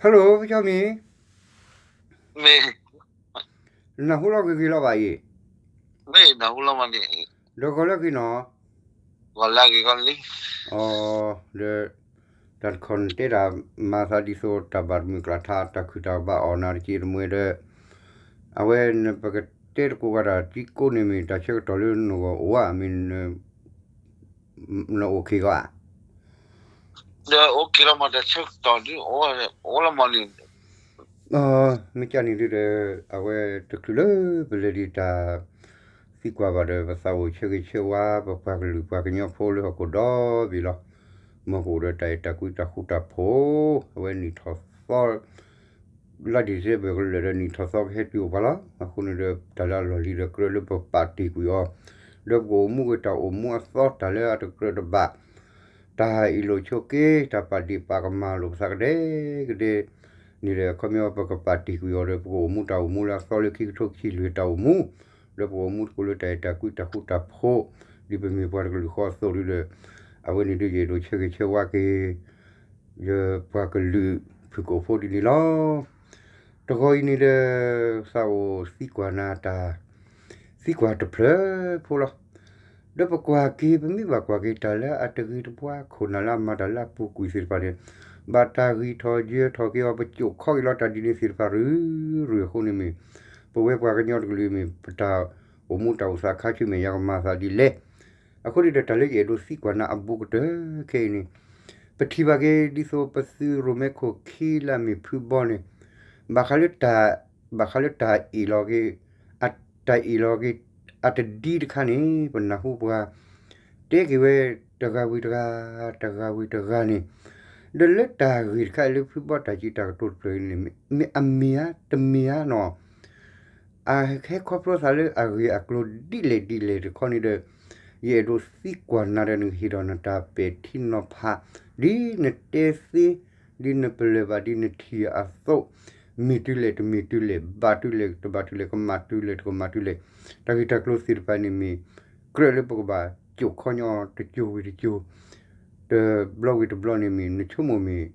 Hello ကၠီမံၤ, နနၢ်ဟူလီၤဂ့ၤဂ့ၤလီၤဘၣ်အံၤ, ဒီးဂီၤလၢအဂ့ၤနီၤ, ဒီး တၢ်တခီနတဲဒၣ်မၤသးဒ်သိးတၢ်ဘၣ်တမုာ်ကျၢ်ထါ တၢ်ခုၣ်တၢ်ဘၣ်အီၣ်နၤတက့ၢ်တမှဲဒီး, အဝဲနပကတဲတကိးဂၤဒၣ် တံကိးန့ၣ်မ့ၢ်တၢ်ဆၢကတီၢ်လၢနဂီၢ်အိၣ်ဧါ မ့ၢ်နအိၣ်က့ၤဂီၢ်ဧါ. ဒီးအိၣ်က့ၤလီၤမး တၢ်ဆၢကတီၢ်ဒ် အိၣ်လီၤမးန့ၣ်, မ့ၢ်ကန့ၣ်ဒုဒီး အဝဲတချုးလၢပလဲၤဒံးတၢ်သံကွၢ်ဘၣ်ဒီး ပသးအိၣ်ဆၢဂ့ၤဆၢဝါ ပပှၤကလုာ်ပှၤကညီဖိလၢဟီၣ်ခိၣ်ဒီဘ့ၣ်လီၤ. မ်ကအိၣ်ဒီးတၢ်အဲၣ်တၢ်ကွံတၢ်ဃူတၢ်ဖိး, အဝဲနံၣ်ထီၣ်သီ လါ December ကလၢာ်ဒီးနံၣ်ထီၣ်သီကဟဲတုၤအိၣ်ပှၤလီၤ. အဃိန့ၣ်ဒီး တၢ်လၢအလီၢ်လံၤဒီးကြၢးလၢပပာ်တ့ၢ်ကွံာ်အီၤ, ဒီးပကအိၣ်မူက့ၤတၢ်အိၣ်မူအသီ တၢ်လၢအတကြၢးတဘၣ်, တၢ်အ့ၣ်လိာ်ဆိးက့ တၢ်ပာ်ဒ့ၣ်ပာ်ကမၣ်လိာ်ပသးကဒဲကဒဲန့ၣ်ဒီး အခီပညီပကပာ်တ့ၢ်ကွံာ်အီၤဒီး ပကအိၣ်မူတၢ်အိၣ်မူလၢအသီလၢခံကထိခံဆံလွံၢ်တၢ်အိၣ်မူ, ဒီးပကအိၣ်မူတကိးလၢတၢ်အဲၣ်တၢ်ကွံတၢ်ဃူတၢ်ဖိး, ဒ်ပမ့ၢ်ပှၤတကလုာ်ဃီအသိးဒုဒီး, အဝဲန့ၣ်ဒုယအဲၣ်ဒိးဆၢဂ့ၤဆၢဝါက့ၤ ယပှၤကလုာ်ဖုၣ်ကိာ်ဖိဒ်န့ၣ်လီၤ. တဂီၤအံၤန့ၣ်ဒီး သးအိၣ်သံကွၢ်နၤတၢ် သံကွၢ်တဖျၢၣ်ဖိလီၤ. ဒီးပကွၢ်က့ၤ ပမ့ၢ်ဘၣ်ကွၢ်က့ၤတၢ်လၢအတဂ့ၤတဘှါ ခိၣ်နၢ်လၢအမၤတၢ်လၢအပူၤကွံာ်သ့ၣ်တဖၣ်န့ၣ်, ဘၣ်တၢ်ဂံၢ်ထီၣ်ယၢၤထီၣ်က့ၤအီၤ ပကိးခီက့ၤလီၤတၢ်ဒ်န့ၣ်သ့ၣ်တဖၣ်ရုၢ်ရုၢ်အဃိန့ၣ်မ့ၢ်, ပဝဲပှၤကညီတကလုာ်မ့ၢ် ပတၢ်အိၣ်မူတၢ်အိၣ်သးခါဆူမဲာ်ညါကမၤသးဒ်လဲၣ်. အဃိန့ၣ်ဒီးတၢ်လၢယအဲၣ်ဒိးသံကွၢ်နၤအဘူးကတၢၢ်ခဲအံၤန့ၣ်, ပထံၣ်ဘၣ်က့ၤဒ်သိးပသုးရိၣ်မဲခိၣ်ခံလၢအမ့ၢ်ဖုဘီန့ၣ်, ဘၣ်ဃးလၢတၢ်, ဘၣ်ဃးလၢတၢ်အ့ၣ်လီၤက့ၤ, တၢ်အ့ၣ်လီၤက့ၤ အတဒံတခါန့ၣ် ပနၢ်ဟူပှၤ တဲက့ၤဝဲတဂၤဝံၤတဂၤ, တဂၤဝံၤတဂၤန့ၣ်, ဒီးလၢတၢ်ဂ့ၢ်တခါအံၤလၢဖုဘီတၢ်စံးတၢ်ကတိၤတဖျၢၣ်အံၤန့ၣ် မ့ၢ်အမ့ၢ်ဧါ တမ့ၢ်ဧါနီၤ အဟဲခီဖျိသးလၢအဂ့ၢ်အကျိၤဒ်လဲၣ်ဒ်လဲၣ်တခီန့ၣ်ဒီး, ယအဲၣ်ဒိးသံကွၢ်နၤဒီးနကဟ့ၣ်ဒီးနတၢ်ပဲာ်ထံနီၤဖး, ဒ်နတဲသ့, ဒ်နပလၢၢ်ဘၣ်ဒ်နထံၣ်အသိး, မ့ၢ်တုၤလဲၣ်တမ့ၢ်တုၤလဲၣ်, ဘၣ်တုၤလဲၣ်တဘၣ်တုၤလဲၣ်, ကမၣ်တုၤလဲၣ်တကမၣ်တုၤလဲၣ်, တၢ်ဂ့ၢ်တၢ်ကျိၤသ့ၣ်တဖၣ်န့ၣ်မ့ၢ်, ကြၢးလၢပကဘၣ်ကိးခီညီတစိၤဝံၤတစိၤ, တဘျီဝံၤတဘျီန့ၣ်မ့ၢ် နဆိကမိၣ်မ့ၢ်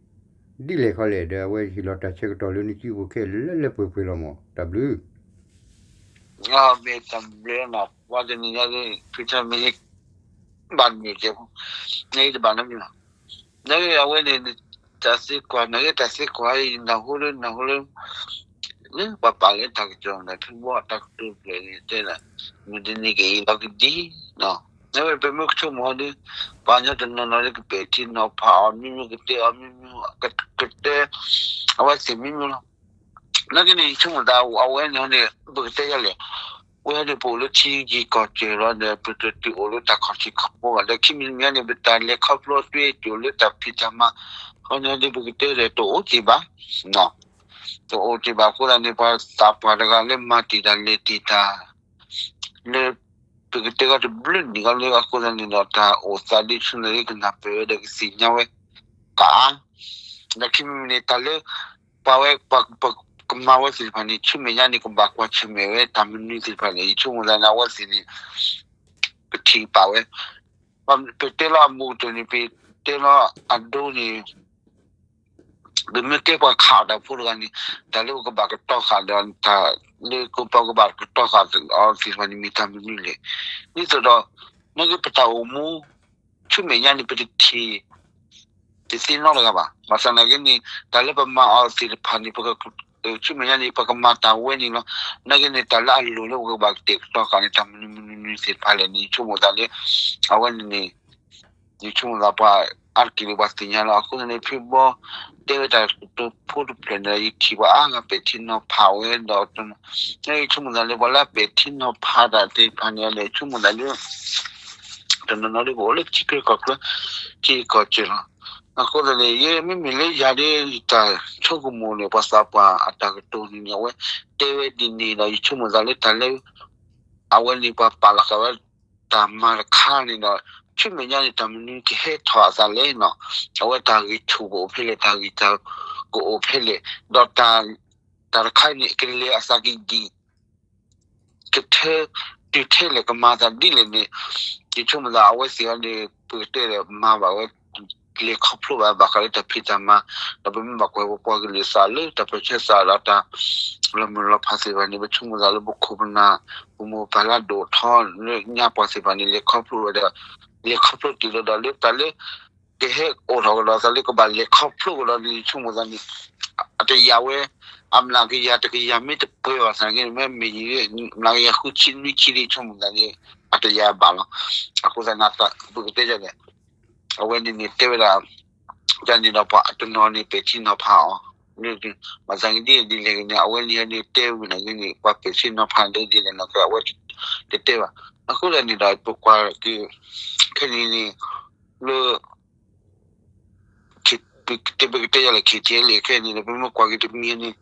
ဒ်လဲၣ်ခီလဲၣ် ဒီးအဝဲဟ့ၣ်လီၤတၢ်ဆၢကတီၢ်လၢနစုပူၤခဲလၢာ်လၢပှဲၤပှဲၤလီၤမး, တၢ်ဘျုး မ့ၢ်တဘျုးနီၤ ပှၤတနံၤညါ ဖုထၢမ့ၢ် ဘၣ်မ့ၢ်ကဲဖိ, နတဘၣ်နီတမံၤဘၣ်, နအဝဲန့ၣ် တၢ်သံကွၢ် နကဲတၢ်သံကွၢ်အံၤ နၢ်ဟူလၢ နၢ်ဟူလၢ လၢပှၤပာ်လၢတၢ်ကစီၣ်ဒီး ဖုဘီတၢ်ကတိၤဖျၢၣ်န့ၣ် တဲဒၣ် မုၢ်တနံၤကအ့ၣ်လီၤကဒံနီၤ, နဝဲပမ့ၢ်ကဆိကမိၣ်ဒီး ပှၤကညီတနီၤနီၤလၢကပဲာ်ထံနီၤဖးအီၤ မ့မ့ၢ်ကတဲအီၤ မ့မ့ၢ်ကတဲ အဝဲသ့ၣ်မ့မ့ၢ်လီၤ. နာ်က့န့ၣ် ယဆိကမိၣ်သး အဝဲန့ၣ်န့ၣ် ပကတဲယၤလဲၣ်, ဝဲန့ၣ်ပအိၣ်လၢထံဂုၤကီၢ်ဂၤဒီး ပတတုၤအိၣ်လၢတၢ်ခီၣ်ထံးခီၣ်ဘိဘၣ်ဒီး ခံမံၤတမံၤန့ၣ် ပတၢ်လဲၤခီဖျိအသွံၣ်အကိာ်လၢတၢ်ဖံးတၢ်မၤ ခီန့ၣ်ဒီး ပကတဲဒီးတအိၣ်က့ၤဘၣ်, တအိၣ်က့ၤဘၣ်အဃိသတးန့ၣ် ပှၤသးပှၢ်တဂၤလၢမၤတ့ၢ်တၢ်လဲၤတ့ၢ်တၢ် လၢ ပကတဲကီးတဘျုးနံၣ်ကီးလၢအဃိသတးန့ၣ်ဒီး တၢ်အိၣ်သးဒ်ဆူၣ်န့ၣ် ကနၢ်ပၢၢ်ဝဲဒီးကသ့ၣ်ညါဝဲ က ဒီးခံမံၤမံၤန့ၣ် တၢ်လၢ ပှၤဝဲ ပှၤကမၤဝဲသ့ၣ်တဖၣ်န့ၣ် ဆူမဲာ်ညါန့ၣ် ကဘၣ်ကွၢ်ဆၢၣ်မဲာ်ဝဲတၢ်မနုၤသ့ၣ်တဖၣ်န့ၣ် ယဆိကမိၣ်သးန့ၣ် အဝဲသ့ၣ်န့ၣ် ကထံၣ်ပာ်ဝဲ ပတဲလီၤအမူကတၢၢ်န့ၣ် ပတဲလီၤအဒိန့ၣ် ပမ့ၢ်ကဲပှၤခးအီၣ်တၢ်ဖိတဂၤန့ၣ် တၢ်လၢပကဘၣ်ကတီၤဃာ်ဒီး တၢ်လၢကပှၤကဘၣ်ကတီၤဃာ်အီၤသ့ၣ်တဖၣ်န့ၣ် မ့ၢ်တၢ်မနုၤလဲၣ်. ဒ်သိးဒီး နာ်က့ပတၢ်အိၣ်မူ ဆူမဲာ်ညါန့ၣ် ပတထံၣ် တသ့နီတဂၤဘၣ်. ဘၣ်ဆၣ်သနာ်က့န့ၣ် တၢ်လၢပမၤအီၤသ့ၣ်တဖၣ်န့ၣ် ဆူမဲာ်ညါန့ၣ် ပကမၤတၢ်ဝဲန့ၣ်လီၤ. နာ်က့န့ၣ် တၢ်လၢအလိၤလၢပကဘၣ်ကတဲာ်ကတီၤဃာ်န့ၣ် တၢ်မနုၤမနုၤမနုၤသ့ၣ်တဖၣ်လဲၣ်န့ၣ် ယဆိကမိၣ်သးလၢ အဝဲန့ၣ်န့ၣ် ယဆိကမိၣ်သးပှၤအါတက့ၢ်လၢပှၤသ့ၣ်ညါလီၤ. အဃိသတးန့ၣ် ဖုဘီတဲဝဲတၢ်ကတိၤဖိတဖျၢၣ်န့ၣ် ယထံၣ်ပှၤအါဂၤပဲာ်ထံနီၤဖးဝဲဒီး ယဆိကမိၣ်သးလၢ ပှၤလၢပဲာ်ထံနီၤဖးတၢ်သ့ၣ်တဖၣ်န့ၣ် ယဆိကမိၣ်သးလၢ တနီၤနီၤလၢပအိၣ်လၢထံချၢကီၢ်ချၢ ထံဂုၤကီၢ်ဂၤလီၤ. အဃိသတးန့ၣ် ယမ့မ့ၢ်လၢယၤဒီး ယတၢ်ဆိကမိၣ်န့ၣ် ပှၤသးပှၢ်အတၢ်ကတိၤန့ၣ်န့ၣ် အဝဲတဲဝဲဒ်န့ၣ်ဒီး ယဆိကမိၣ်သးလၢတၢ်လၢ အဝဲန့ၣ်ပှၤပာ်လီၤဃာ်ဝဲ တၢ်မၤတခါန့ၣ်ဒီး ဆူမဲာ်ညါန့ၣ် တၢ်မနုၤကဟဲထီၣ်အသးလဲၣ်နီၤ. အဝဲတၢ်ဂံၢ်ဆူၣ်ကအိၣ်ဖဲလဲၣ် တၢ်ဂံၢ်တၢ်ကအိၣ်ဖဲလဲၣ် ဒီး တၢ်တခါန့ၣ် ကလဲၤအသးကဒံး ကထၢ တုၤထဲလဲၣ် ကမၤသးဒ်လဲၣ်န့ၣ် ယဆိကမိၣ်သးအဝဲသ့ၣ်အံၤန့ၣ် ပကတဲဒီးမၤဘၣ်ဝဲ လဲၤခီဖျိဘၣ် ဘၣ်ဃးလၢတၢ်ဖံးတၢ်မၤ, ဒီးပမ့ၢ်ဘၣ်ကွၢ်ပပှၤကလုာ်သးလၢတၢ်ပၢဆှၢသးဒီးတၢ်လီၤမုၢ်လီၤဖးသ့ၣ်တဖၣ်န့ၣ် ပဆိကမိၣ်သးလၢပခိၣ်ပနၢ် ပမိၢ်ပၢ်လၢအဒိၣ်ထီလၢညါပှၤသ့ၣ်တဖၣ်န့ၣ် လဲၤခီဖျိဝဲဒီး လဲၤခီဖျိတ့ၢ်လီၤဒီးလၢတၢ်လၢ ကဟဲအိၣ်ထီၣ်ကဒီးသးလၢကဘၣ်လဲၤခီဖျိကဒီးန့ၣ် ယဆိကမိၣ်သးန့ၣ် အတယာ်ဝဲ အမျးကယၤတကယၤမ့ၢ်တပှဲၤဘၣ်သနာ်က့န့ၣ် မ့မ့ၢ်အံၤ မျးကယၤဃုဆံနွံဆံဒ်ယဆိကမိၣ်သးန့ၣ် အတယာ်ဘၣ်လီၤ. အဃိသတးန့ၣ် ပကတဲဒ်လဲၣ် အဝဲန့ၣ်န့ၣ်တဲဝဲဒၣ် ဒ်န့ၣ်ဒီးပှၤအတနီၤန့ၣ်ပဲာ်ထံနီၤဖးအီၤ ဘၣ်ဆၣ်ကဒ်ဒ်လဲၣ်ဂ့ၤန့ၣ် အဝဲန့ၣ်န့ၣ်တဲဝဲန့ၣ်ဂ့ၤန့ၣ် ပှၤပဲာ်ထံနီၤဖးဒ်လဲၣ်နီၤ အဝဲတတဲဘၣ်. အဃိသတးန့ၣ်ဒီး ပကွၢ်က့ၤ ခဲန့ၣ်န့ၣ် လၢ ပကတဲယၤလၢ ခ့ၣ်ထံလ့ၣ် ခဲန့ၣ်ဒီး ပမ့ၢ်ကွၢ်က့ၤတမံၤန့ၣ်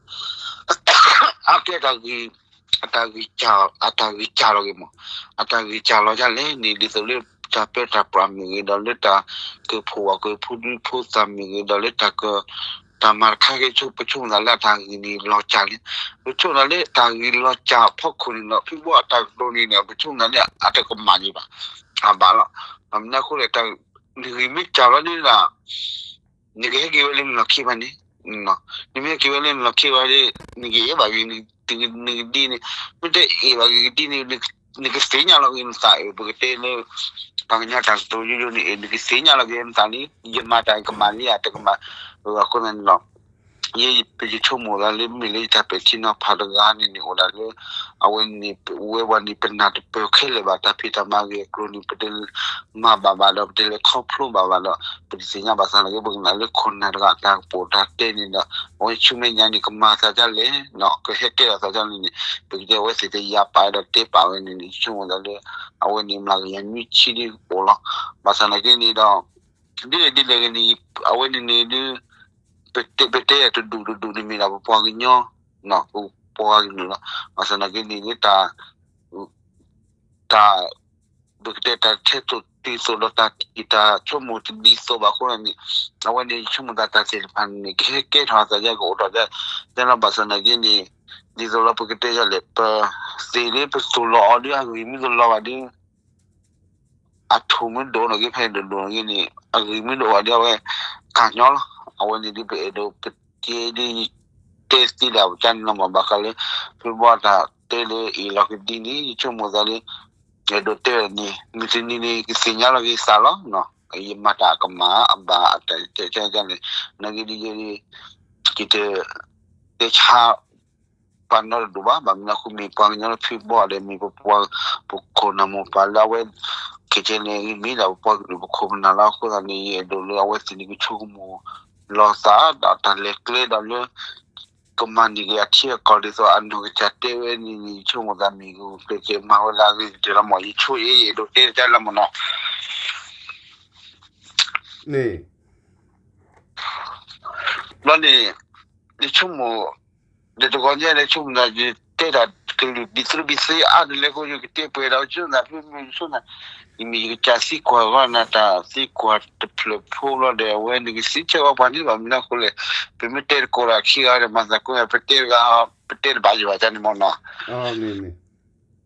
အကဲတၢ်ဂ့ၤ အတၢ်ဂ့ၤစၢ် အတၢ်ဂ့ၤစၢ်လီၤက့ၤမး အတၢ်ဂ့ၤစၢ်လီၤဒ်လဲၣ်န့ၣ် ဒ်သိးလၢတၢ်ပၢတၢ်ပြးမ့ၢ်ဂ့ၤ ဒီးလၢတၢ်ကၢၢ်ဖှိၣ်ဝဲကၢၢ်ဖိဒံဖိသၣ်မ့ၢ်ဂ့ၤ ဒီးလၢတၢ်က တၢ်မၤတခါက့ ပဆိကမိၣ်သးလၢအတၢ်ဂ့ၤန့ၣ်လီၤစၢ်လံ. ပဆိကမိၣ်သးလၢတၢ်ဂ့ၤလီၤစၢ်အဖီခိၣ်န့ၣ်ဒီး ဖုဘီအတၢ်ကတိၤန့ၣ်ဒီး ပဆိကမိၣ်သးလၢအတကမၣ်ဒံးဘၣ် အဘၣ်လီၤ. မနုၤအဃိလဲၣ် နဂ့ၤမ့ၢ်စၢ်လီၤန့ၣ်ဒီး နကဟဲက့ၤဝဲလၢနလီၢ်ခံဘၣ်န့ၣ် နမ့ၢ်ဟဲက့ၤဝဲလၢနလီၢ်ခံဘၣ်ဒီး နကအဲၣ်ဘၣ်က့ၤ နကဒ်န့ၣ် မ့ၢ်တအဲၣ်ဘၣ်က့ၤကဒ်န့ၣ် နကသ့ၣ်ညါလီၤက့ၤနသး ပကတဲလၢ ပှၤကညီတၢ်ကတိၤယိယိန့ၣ် နကသ့ၣ်ညါလီၤက့ၤနသးလံ ယမၤတၢ်ကမၣ်လံဧါ တကမၣ် အဃိန့ၣ်လီၤ. ယ ယဆိကမိၣ်သးလၢမ့ၢ်လၢယတၢ်ပဲာ်ထံနီၤဖးတဂၤန့ၣ်န့ၣ် အိၣ်ဒၣ်လၢ အဝဲန့ၣ် ဝဲပှၤန့ၣ် ပနၢ်တပၢၢ်ခဲလၢာ်ဘၣ် တၢ်ဖံးတၢ်မၤဂ့ၢ်အကျိၤန့ၣ် ပတမၤဘၣ်ဘၣ်ဒီး ပတလဲၤခီဖျိဘၣ်ဘၣ်ဒီး ပတသ့ၣ်ညါဘၣ်ဆၣ်သနာ်က့ ပကနၣ်လၢခိၣ်နၢ်တဂၤအတၢ်ကပိာ်တၢ်တဲန့ၣ်ဒီး အဝဲဆူမဲာ်ညါန့ၣ် ကမၤသးဒ်လဲၣ် ကဟဲတဲလိာ်သးဒ်လဲၣ်န့ၣ် ပကတဲအဝဲသ့ၣ်တယာ်ပာ်ဒီးတဲပာ်ဝဲန့ၣ်န့ၣ် ယဆိကမိၣ်သးလၢ အဝဲန့ၣ် မျးကယၤနွံဆံဒ်အိၣ်လီၤ. ဘၣ်ဆၣ်သနာ်က့န့ၣ်ဒီး ဒ်လဲၣ်ဒ်လဲၣ်ဂ့ၤန့ၣ် အဝဲန့ၣ်န့ၣ်ဒ် ပတဲ ပတဲတဒူၣ်တဒူၣ်န့ၣ်မ့ၢ်ဒၣ်ပပှၤကညီ ပပှၤကလုာ်လီၤ. ဘၣ်ဆၣ်သနာ်က့န့ၣ်ဒ်တၢ် တၢ် ပကတဲတၢ်ထဲသိးတုၤသိးဒီးတၢ်ထံၣ်တၢ်ဆိကမိၣ်တဒ်သိးဘၣ်အဃိန့ၣ် အဝဲန့ၣ်ယဆိကမိၣ်သးတၢ်သ့ၣ်တဖၣ်န့ၣ် ကဟဲကဲထီၣ်သးယါကအိၣ်ထီၣ်ဒ် ဒ်လီၤ. ဘၣ်ဆၣ်သနာ်က့န့ၣ် ဒ်သိးလၢပကတဲယၤလဲၣ် ပသ့ၣ်လၢပသိၣ်လီၤအီၤဒ်အဂ့ၢ်မ့ၢ်သိၣ်လီၤဘၣ်ဒ် အထူၣ်မ့ၢ်ဒိၣ်န့ၣ်က့ ဖဲဒိၣ်ဒိၣ်န့ၣ်က့န့ၣ် အဂ့ၢ်မ့ၢ်ဒိၣ်ဘၣ်ဒ်အဝဲ ကၢ်ညီလီၤ. အဝဲန့ၣ်ဒ်ပအဲၣ်ဒိးပတဲဒ် တဲသ့ဒၣ်ပကန့ၣ်လီၤမး ဘၣ်ဃးလၢ ဖုဘီတၢ်တဲလၢအ့ၣ်လီၤကဒ်န့ၣ် ယဆိကမိၣ်သးလၢ အဲၣ်ဒိးတဲန့ၣ် မုၢ်တနံၤန့ၣ် ကသ့ၣ်ညါလီၤက့ၤသးလီၤ. ယမၤတၢ်ကမၣ်အဘၣ်အတၢ်တဲဆါန့ၣ် နာ်က့ဒ်ယဲ ယတ တဲဆါ ပှၤနီတဒူၣ်ဘၣ်. ဘၣ်မနုၤအဃိမ့ၢ်ပှၤကညီလၢဖုဘီဒီး မ့ၢ်ပပှၤ ပခိၣ်နၢ်မိၢ်ပၢ်လၢအဝဲ က့ၤကဲန့ၣ် မ့ၢ်ဒၣ်ပပှၤကလုာ်ပခိၣ်ပနၢ်လီၤ. အဃိသတးန့ၣ် ယအဲၣ်ဒိးလၢအဝဲသ့ၣ်န့ၣ် ကဆိကမိၣ်လီၤသးဒီးတၢ်လဲၤကျဲဒီးလၢ ကမၤန့ၢ်က့ၤအထံအကီၢ်ဒ်သိးအနီၢ်ကစၢ်တဲဝဲန့ၣ်န့ၣ် ယဆိကမိၣ်သးမ့ၢ်ဂ့ၤ ကျဲးစၢးမၤဝဲလၢအဂ့ၤကတၢၢ်လီၤမး ယဆိအ့ၣ် ယအဲၣ်ဒိးတဲတၢ်လီၤမးနီၤ န့ၣ် ဘျီန့ၣ် ယဆိကမိၣ် ဒီးတဂီၤညါန့ၣ် ယဆိကမိၣ်သး ယတဲတၢ်ကလုၢ်ဘံၣ်သရူဘံၣ်သ့အါတလဲၣ်ဃိ ယကတဲပှဲၤဒီး ယဆိကမိၣ်သး ဖုမုၢ်ဆိကမိၣ်သး ယမ့ၢ်ယကစၢ်သံကွၢ်ဂီၢ်နၤ တၢ်သံကွၢ်တဖျၢၣ်ဖိလီၤဒီး အဝဲန့ၣ်ကသံဆၢဝဲပှၤန့ၣ် ဘၣ်မနုၤအဃိလဲၣ် ပမ့ၢ်တဲတကိးဒီးခံဂၤဒီး မၤသးကွံာ် ပတဲတဂၤ ပတဲတဘၣ်ယဘၣ်န့ၣ်မ့ၢ်နီၤ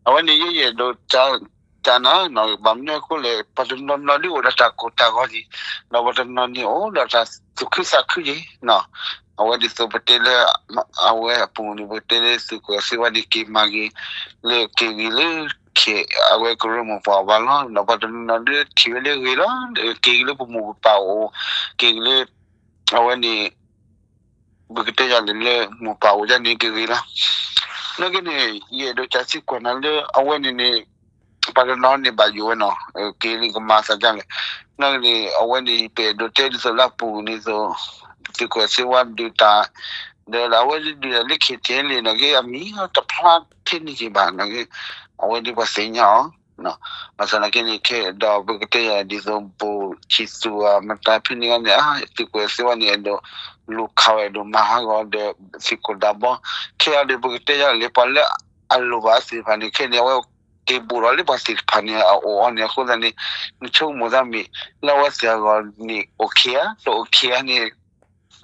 အဝဲန့ၣ် ယအဲၣ်ဒိး တၢ်နၤ ဘၣ်မနုၤအဃိလဲၣ် ပှၤတနီၤနီၤဒ်အိၣ်ဒီးတၢ်ကိၢ်တၢ်ဂီၤက့ၤ ဒီးပှၤတနီၤန့ၣ်အိၣ်ဒီးတၢ်သူၣ်ခုသးခုက့ၤ အဝဲဒ်သိးပတဲလၢ အဝဲအပူၤန့ၣ် ပတဲလၢသုးခိၣ်စ့ဝါန့ၣ် က့ၤမၤဂ့ၤ လၢက့ၤဂ့ၤလၢ ခ့ အဝဲကရၢမိၢ်ပှၢ်အဘၣ်လီၤ ဒီးပှၤတနီၤနီၤဒ်ထံၣ်ဝဲလၢဂ့ၤလီၤ က့ၤဂ့ၤလၢပမိၢ်ပပၢ်အိၣ် က့ၤဂ့ၤလၢ အဝဲန့ၣ် ပကတဲယၤန့ၣ်လၢမိၢ်ပၢ်အိၣ်ဒ်န့ၣ်ကဂ့ၤလီၤ. နာ်က့န့ၣ် ယအဲၣ်ဒိးစးစံးကွၢ်နၤလၢအဝဲန့ၣ်န့ၣ် ပှၤတနီၤန့ၣ်ဘၣ်ယိၣ်ဝဲနီၤ က့ၤန့ၣ်ကမၤသးဒ်လဲၣ်. နာ်က့န့ၣ် အဝဲန့ၣ် ပအဲၣ်ဒိးတဲဒ်သိးလၢအပူၤန့ၣ်သိး သုးခိၣ်စ့ဝါဒုးတၢ် ဒီးအဝဲဒုးတၢ်လၢ ခ့ၣ်ထံလ့ၣ် နာ်က့အမံၤတဖျါထဲန့ၣ်က့ၤဘၣ် နာ်က့ အဝဲဒ်ပှၤသ့ၣ်ညါအီၤ ဘၣ်ဆၣ်သနာ်က့န့ၣ် ခဲဒီးပကတဲယၤဒ်သိး ဘိၣ်ဆံးသူၣ်အမတၤဖဲန့ၣ်ဂၤန့ၣ် သုးခိၣ်စ့ဝါန့ၣ် အဲၣ်ဒိးလူၤခးဝဲ အဲၣ်ဒိးမၤဟးဂီၤဒီး သုးခိၣ်ဒးဘီ ခဲအံၤဒီး ပကတဲယၤလၢပှၤလၢအလိၣ်ဘၣ်သ့ၣ်တဖၣ်န့ၣ် ခဲန့ၣ် အဝဲက့ၤဘူးထီၣ်လၢပှၤသ့ၣ်တဖၣ်န့ၣ် အအိၣ်အီၤန့ၣ် အဃိသတးန့ၣ် နဆိကမိၣ်သးမ့ၢ် လၢအဝဲသ့ၣ်အဂီၢ်န့ၣ် အိၣ်ခ့ဧါ တအိၣ်ခ့ဧါန့ၣ်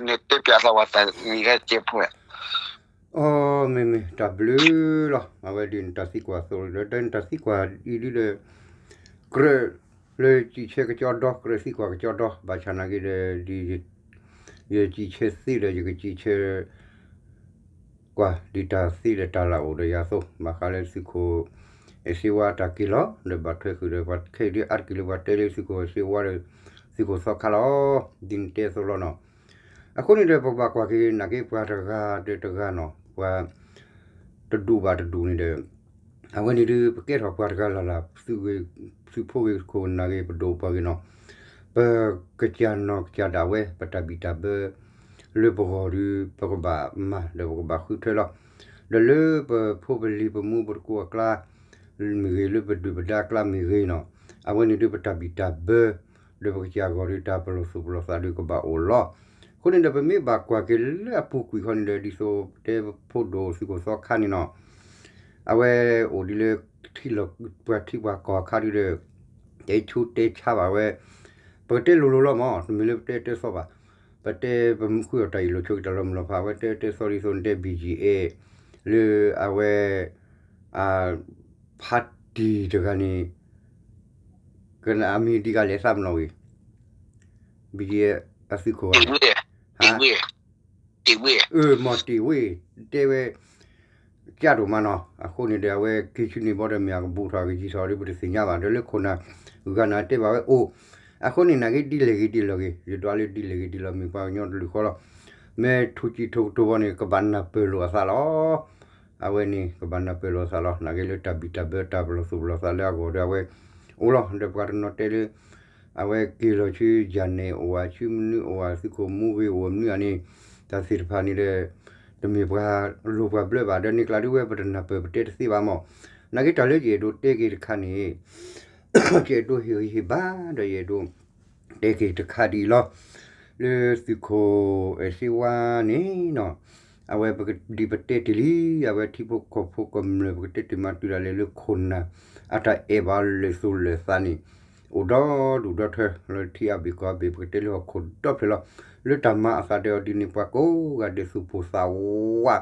နတဲပျးသးပှၤတၢ်ဂ့ၢ်ကဲဖိ အမ့မ့ၢ်တၢ်ဘျုးလီၤ. အဝဲဒ်နတၢ်သံကွၢ်အသိးလီၤ. ဒီးနတၢ်သံကွၢ်အံၤဒ်ဒီး ကြၢး လၢကံၣ်ဆၢကကၠီဒီ ကြၢးသံကွၢ်ကကၠီဒီ ဘၣ်ဆၣ်နာ်က့ဒီး ဒ်ယကံၣ်ဆၢသ့ဒီး ယကကံၣ်ဆၢ ကွၢ်ဒ်တၢ်သ့ဒီးတၢ်လၢအိၣ်ဒီးယၤအသိး ဘၣ်ဃးလၢသုးခိၣ်အဲၣ်စ့ဝါတၢ်က့ၤလီၤ ဒီးဘၣ်ထွဲဃုာ်ဒီးပှၤခဲအံၤဒ်အါတက့ၢ်လၢပှၤတဲလၢသုးခိၣ်အဲၣ်စ့ဝါဒီး သုးခိၣ်သီခါလီၤ. ဒ်န့ၣ်တဲအသိးလီၤနီၤ. အဃိန့ၣ်ဒီး ပကဘၣ်ကွၢ်က့ၤနာ်က့ပှၤတဂၤဒီးတဂၤနီၤ ပှၤတဒူၣ်ဘၣ်တဒူၣ်န့ၣ်ဒီး အဝဲန့ၣ်ဒုး ပကဲထီၣ်ပှၤတဂၤလၢ်လၢ် သုးဂ့ၤ သုးဖိဂ့ၤ ခိၣ်နၢ်ဂ့ၤ ပဒိၣ်ပှၤဂ့ၤနီၤ, ပကစၢ်နီၢ်ကစၢ်ဒၣ်ဝဲ ပတၢ်ဘံၣ်တၢ်ဘၢ လၢပဂီၢ်ဒုး ပကဘၣ်မၤဒီးပကဘၣ်ဃုထၢလီၤ. ဒီးလၢပဖိပလံၤပမူပတကိးအကျါ မ့ၢ်ဂ့ၤ လၢပဒုၣ်ပဒါအကျါမ့ၢ်ဂ့ၤနီၤ, အဝဲန့ၣ်ဒုးပတၢ်ဘံၣ်တၢ်ဘၢ ဒီးပကစၢ်ဂီၢ်ဒုး တၢ်ပလီၢ်သူၣ်ပလီၢ်သးဒုးကဘၣ်အိၣ်လီၤ. အဃိန့ၣ်ဒီး ပမ့ၢ်ဘၣ်ကွၢ်က့ၤလၢအပူၤကွံာ်ခီန့ၣ်ဒီး ဒ်သိးတဲဖိဒိၣ်သုးခိၣ်သီခါန့ၣ်နီၤ, အဝဲအိၣ်ဒ်လၢ ထံလီၢ်ပှၤထံပှၤကီၢ်အခါဒုးဒီး တဲဆူတဲဆါဘၣ်ဝဲ, ပကတဲလိၤလိၤလီၤမး တမ့ၢ်လၢပတဲတဲသီဘၣ်, ပတဲပဃုအီၣ်တၢ်အ့ၣ်လိာ်ဆိးက့ၤတၢ်လီၤမုၢ်လီၤဖး အဝဲတဲတဲသီဒ်သိးနတဲ ဘံၣ်ကၠံၣ်အဲၣ် လၢအဝဲ ဖါတံၢ်တဂၤန့ၣ် ကနၣ်အမံၤဒံးဂၤလဲၤသးမနီၤဝံၤ ဘံၣ်ကၠံၣ်အဲၣ် အသုးခိၣ်ဂၤန့ၣ် ဟါ မီၢ်တ့ၢ်ဝ့ၢ် တဲဝဲ ကၢ်ဒိၣ်မးနီၤ, အဃိန့ၣ်ဒီး အဝဲက့ၤဆူန့ၣ်ဘီဒီး မ့ၢ်အကဘူးထီၣ်ကယံၤထီၣ်ဒီး ပတသ့ၣ်ညါဘၣ် ဒီးလၢခိၣ်နၢ်ဂၤနၤတဲဘၣ်ဝဲအိၣ်, အဃိန့ၣ် နာ်က့ဒ်လဲၣ်ဂ့ၤဒ်လဲၣ်ဂ့ၤ ယဒွးလၢဒ်လဲၣ်ဂ့ၤဒ်လဲၣ် မ့ၢ်ပှၤကညီတလုၣ်ဃီလီၤ, မ့ၢ်ထူၣ်စံးထူၣ်ကတိၤဘီန့ၣ် ကဘၣ်နၢ်ပၢၢ်လိာ်အသးလီၤ. အဝဲန့ၣ် ကဘၣ်နၢ်ပၢၢ်လိာ်အသးလီၤ. နာ်က့လၢတၢ်ဘံၣ်တၢ်ဘၢတၢ်ပလီၢ်သူၣ်ပလီၢ်သးလၢအဂီၢ်ဒီး အဝဲအိၣ်လီၤ. ဒီးပှၤတနီၤတဲလၢ အဝဲက့ၤလီၤဆူယၤနဲၣ်အိၣ်ဧါ ဆူမနုၤအိၣ်ဧါ သုးခိၣ်မူဂ့ၤအိၣ်မနုၤဧါန့ၣ်, တၢ်သ့ၣ်တဖၣ်န့ၣ်ဒီး တမ့ၢ်ပှၤလိၤပှၤဘျၢဘၣ် ဒီးန့ၣ်ကျါဒုးဝဲ ပတနၢ်ပၢၢ်ပတဲတသ့ဘၣ်မး. နာ်က့တၢ်လၢယအဲၣ်ဒိးတဲက့ၤတခါန့ၣ် ယအဲၣ်ဒိးဟ့ၣ်ဂံၢ်ဟ့ၣ်ဘါ ဒီးယအဲၣ်ဒိး တဲက့ၤတခါဒ်အံၤလီၤ. လၢသုးခိၣ်အဲၣ်စ့ဝါန့ၣ်နီၤ, အဝဲပကဒံးပတဲတ့ၢ်လံ, အဝဲထံဖိကီၢ်ဖိကမျၢၢ် ပကတဲတ့ၢ်မးတုၤဒၣ်လဲာ်လၢခိၣ်နၢ် အတၢ်အဲၣ်ဘၣ်လၢာ်သူၣ်လၢာ်သးန့ၣ် အိၣ်ဒီဒူၣ်ဒီထၢ လၢထံအဘ့ၣ်ကီၢ်အဘ့ၣ် ပကတဲလၢဟီၣ်ခိၣ်ဒီဖျၢၣ်လီၤ. လၢတၢ်မၤအသးဒီးအီၤဒ်န့ၣ် ပှၤကိးဂၤဒဲးသူၣ်ပိၢ်သးဝး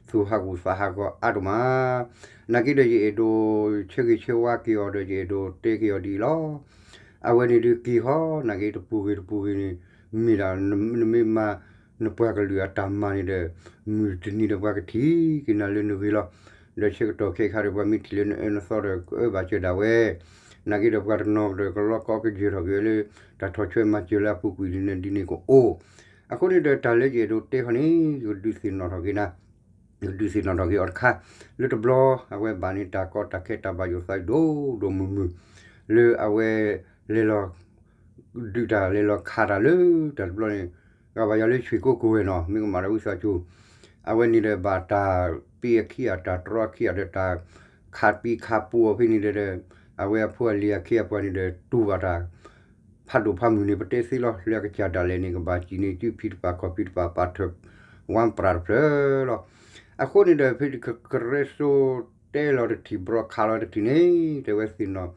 သူၣ်ဟးဂူာ်သးဟးဂီၤအါဒိၣ်မး. နာ်က့ဒီးယအဲၣ်ဒိးဆၢဂ့ၤဆၢဝါက့ၤအီၤဒီး ယအဲၣ်ဒိးတဲက့ၤအီၤဒ်အံၤလီၤ. အဝဲန့ၣ်ဒုးက့ၤဃီ နာ်က့တပူၤဂ့ၤတပူၤဂ့ၤန့ၣ် မ့ၢ်ဒၣ် နမ့ၢ်မၤ နပှၤကလုာ်အတၢ်မၤန့ၣ်ဒီး မုၢ်တနံၤဒီးပှၤကထံၣ်က့ၤနၤလၢနဂ့ၤလီၤ. ဒီးဆၢကတီၢ်ခဲအံၤခါဒီး ပှၤမ့ၢ်ထံၣ်လၢနအၢနသီဒီး ကအၢဘၣ်စၢၤဒၣ်ဝဲ, နာ်က့ဒီးပှၤတနီၤကဒီးကလီကီကယၢၤထီၣ်က့ၤဝဲလၢ တၢ်ထီၣ်ဆွဲမၤစၢၤလၢအပူၤကွံာ်န့ၣ်ဒ်န့ၣ်ကအိၣ်. အဃိန့ၣ်ဒီးတၢ်လၢယအဲၣ်ဒိးတဲဃီန့ၣ် ယကဒုးသ့ၣ်နီၣ်ထီၣ်က့ၤနၤ ယကဒုးသ့ၣ်နီၣ်ထီၣ်က့ၤအီၤတခါ, လၢတဘျီ အဝဲဘၣ်န့ၣ်တၢ်ကီတၢ်ခဲတၢ်ဘၣ်ယိၣ်သးဒိၣ်ဒိၣ်မုၢ်မုၢ်, လၢအဝဲလဲၤလီၤ ဒုးတၢ်လဲၤလီၤခးတၢ်လၢတၢ်တဘျီန့ၣ်, ဂၤဘၣ်ယၤလၢဆွ့ၣ်ကိကိးဝဲနီၤ မ့ၢ်ကမၣ်ဒီးဝံသးစူၤ, အဝဲန့ၣ်ဒီးဘၣ်တၢ်ပ့အခံဂၤ တၢ်တြီအခံဂၤဒီးတၢ်ခးပံခးပူအီၤဖဲန့ၣ်ဒီး အဝဲအဖိအလံၤအခ့အပှၤန့ၣ်ဒီးတူၢ်ဘၣ်တၢ် ဖးဒိၣ်ဖးမုၢ်န့ၣ် ပတဲသ့လီၤ လၢအကစၢ်ဒၣ်လဲာ်န့ၣ် ကဘၣ်စံၣ်န့ၢ် စုဖံးတပၤခီၣ်ဖံးတပၤ ပာ်ထၢၣ် ဝါပြၣ်တဖျၢၣ်လီၤ. အဃိန့ၣ်ဒီး ဖဲကရၢစိတဲလီၤတထံၣ် ဘြီခးလီၤတထံၣ်န့ၣ် တဲဝဲသ့ၣ်နီၣ်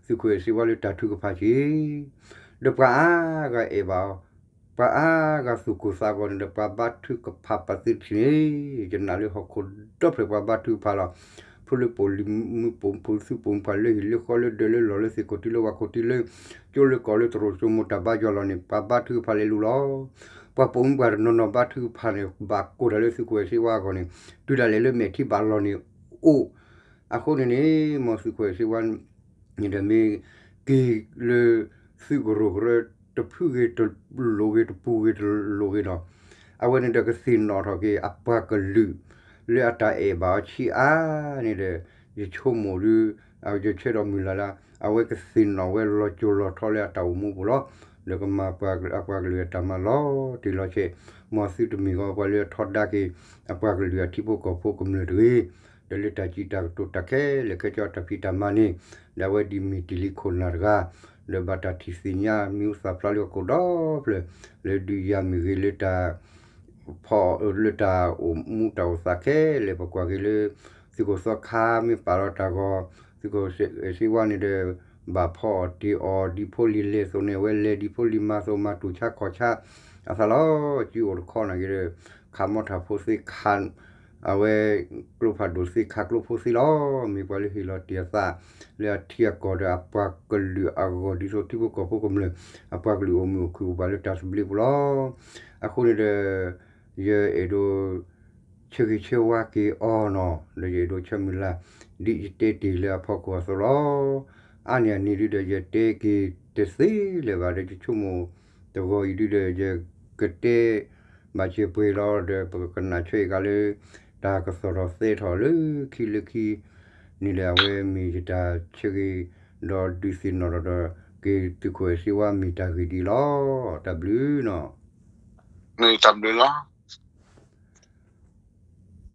သုးခိၣ်အဲၣ်စ့ဝါလၢတၢ်ထုကဖၣ်က့ၤ ဒီးပှၤအါဂၤအဲၣ်ဘၣ်အီၤ, ပှၤအါဂၤသူၣ်ကိၢ်သးဂီၤန့ၣ်ဒီး ပှၤဘါထုကဖၣ်ပာ်သုတထံၣ်န့ၣ် ယနာ်လၢဟီၣ်ခိၣ်ဒီဖျၢၣ်ပှၤဘါထုကဖၣ်လီၤ. ဖိလၢပိာ်လံၤမုၢ်ပိာ်ဖိ သုးပိာ်မုၣ်ပှၢ်လၢဟံၣ်လၢဃီလၢဒၢးလၢလီၢ်လၢသ့ၣ်ခိၣ်ထံလၢဝၣ်ခိၣ်ထံလၢ ကၠိလၢကီၢ်လၢတရိာ်စိမိၢ်တၢ်ဘါယွၤလီၤန့ၣ် ပှၤဘါထုကဖၣ်လဲၤလူၤလီၤ. ပှၤပိာ်မုၣ်ပှၢ်တနီၤနီၤဘါထုကဖၣ်န့ၣ် ဘၣ်ကိၢ်တၢ်လၢသုးခိၣ်အဲၣ်စ့ဝါအဂီၢ်န့ၣ် တုၤဒၣ်လဲာ်လၢမဲာ်ထံဘၣ်လီၤန့ၣ်အိၣ်. အဃိန့ၣ်န့ၣ် မ်သုးခိၣ်အဲၣ်စ့ဝါ န့ၣ်ဒီးမ့ၢ်က့ၤလၢသုးကရူၢ်ကရၢ တဖုဂ့ၤတလိၤဂ့ၤ တပူၤဂ့ၤတလိၤဂ့ၤဒီး အဝဲန့ၣ်ဒီးကသ့ၣ်နီၣ်ထီၣ်က့ၤအပှၤကလုာ် လၢအတၢ်အဲၣ်ဘၣ်အီၤဆံးအါန့ၣ်ဒီး ယဆိကမိၣ်ဒုး ယဆၢဒီးမုၢ်လၢ်လၢ အဝဲကသ့ၣ်နီၣ်ဝဲလီၤစိၤလီၤထီလၢအတၢ်အိၣ်မူပူၤလီၤ. ဒီးကမၤပှၤအပှၤကလုာ်အတၢ်မၤလီၤတံၢ်လီၤဆဲး, မ်သုတမ့ၢ်ဃီပှၤလၢအထီဒါက့ၤ အပှၤကလုာ်အထံဖိကီၢ်ဖိကမျၢၢ်တဂ့ၤ ဒီးလၢတၢ်စံးတၢ်ကတိၤတၢ်ခဲလၢာ်ခဲဆ့အတၢ်ဖံးတၢ်မၤန့ၣ် ဒီးအဝဲဒ်မ့ၢ်တ့ၢ်လံခိၣ်နၢ်တဂၤ, ဒီးဘၣ်တၢ်ထံၣ်သ့ၣ်ညါမံၤဟူသၣ်ဖျါလၢဟီၣ်ခိၣ်ဒီဖျၢၣ်, လၢဒုးယၤမ့ၢ်ဂ့ၤလၢတၢ် ဖီလၢတၢ်အိၣ်မူတၢ်အိၣ်သးခဲလၢာ် ပကွၢ်က့ၤလၢ သုးခိၣ်သီခါမ့ၢ်ပာ်လီၤတၢ်ဂီၤ, သုးခိၣ်စ့ဝါန့ၣ်ဒီး ဘၣ်ဖီအီၣ်တ့ၢ်အီၣ် ဒ်ဖိလံၤလဲၤအသိးန့ၣ် အဝဲလဲၤဒ်ဖိလံၤမၤအသိး မၤတူၢ်ဆါခီၣ်ဆါအသးလီၤ. စုအိၣ်တခီနာ်က့ၤဒီး ခးမီထၣ်ဖိသ့ခး အဝဲ ကျိဖးဒိၣ်သ့ခးကျိဖိသ့လီၤ. မ့ၢ်ပှၤလၢဟ့ၣ်လီၤတ့ၢ်အသး လၢအထံအကီၢ်ဒီးအပှၤကလုာ်အဂီၢ် ဒ်သိးထံဖိကီၢ်ဖိကမျၢၢ် အပှၤကလုာ်အိၣ်မုာ်အိၣ်ခုၣ်အိၣ်ပှၤလၢတၢ်သဘျ့ပူၤလီၤ. အဃိန့ၣ်ဒီး ယအဲၣ်ဒိး ဆၢဂ့ၤဆၢဝါက့ၤအီၤနီၤ, ဒီးယအဲၣ်ဒိးဆၢမုၢ်လၢ် ဒ်ယတဲတ့ၢ်လၢအဖီခိၣ်အသိးလီၤ. အါန့ၢ်အန့ၣ်ဒုဒီး ယတဲက့ၤတသ့လၢၤဘၣ်ဒီး ယဆိကမိၣ်တဂီၤအံၤဒုဒီး ယကတဲဘၣ်စၢၤပှဲၤလီၤဒီး ပကကနၣ်ဆၢအံၤကါလၢ တၢ်ကသီၣ်ထီၣ်သဲထီၣ်လၢခံလၢခံန့ၣ်ဒီး အဝဲမ့ၢ်ယတၢ်ဆၢဂ့ၤ ဒီးဒုးသ့ၣ်နီၣ်ထီၣ်ဒီး က့ၤသုးခိၣ်အဲၣ်စ့ဝါမ့ၢ်တၢ်ဂ့ၢ်ဒ်အံၤလီၤ. တၢ်ဘျုးနီၤ. တၢ်ဘျုးလီၤ.